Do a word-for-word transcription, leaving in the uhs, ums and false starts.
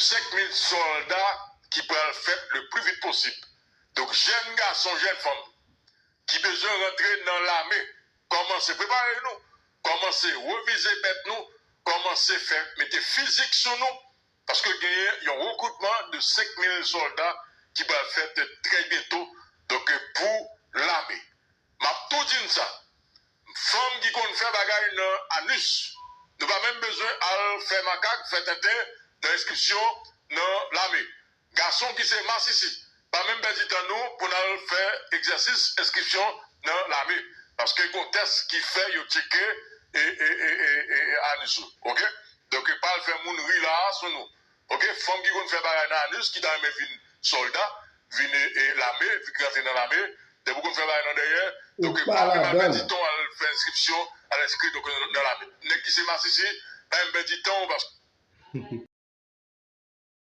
Senk mil sòlda ki pral fèt le pli vit posib. Donk, jèn gason, jèn fanm ki bezwen rantre nan lame, kòmanse prepare nou, kòmanse revize bèt nou, kòmanse fè mete fizik sou nou, paske genyen yon rekritman de senk mil sòlda ki pral fèt trè byento, donk, pou lame. M ap tou di n sa, fanm ki konn fè bagay nan anis, nou pa menm bezwen al fè makak, fè tenten nan enskripsyon nan lame. Gason ki se masisi, pa menm pèdi tan nou pou n al fè egzèsis enskripsyon nan lame. Paske gon tès ki fè, yo tcheke e, e, e, e, e, e anis ou. Oke? Donk, pa al fè moun ri la a sou nou. Oke? Fanm ki konn fè bagay nan anis, ki ta renmen vin sòlda, vin e, e, lame, vin rantre nan lame, depi w konn fè bagay nan dèyè, donk, pa menm al pèdi tan w al fè enskripsyon, al enskri, donk, nan lame. Nèg ki se masisi, pa menm pèdi tan w, paske